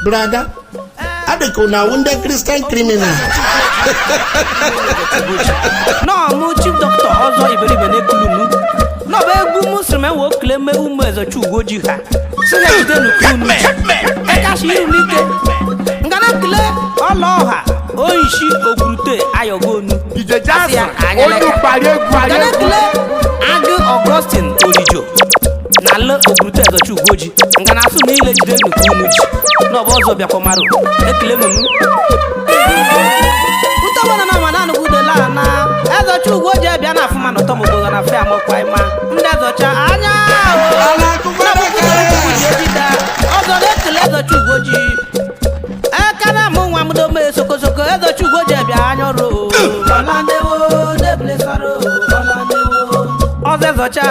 Brother, adịka unu awụ ndị Christian criminal. Nọọ mụ chief doctor ọzọ iberibe na-ekulunu nọbụ egwu muslim ewe okele me ụmụ ezochi ugoji ha si ha jidenu kunu ekashi iru n'ike ngana kele ọla ọha oyishi ogwurute ayọgonu. DJ Jackson, olùparí egwu ayé. Ngana kele agụ Augustine Orijo na le ogwurute ezochi ugoji ngana asụ niile jidenu kunu ji nọbụ ọzọ bịakwa marụ ekele mụnụ utomana na mana anụgudela na ezocha ugwu oji bịa na afụma na ụtọmgbogo na fe amọkwa ịma ndị ezocha anya ọzọ na-ekele ezocha ugwu oji aka na mụ nwa mdome sokosoko ezocha ugwu oji bịa anya ọrụ ọzọ ezocha.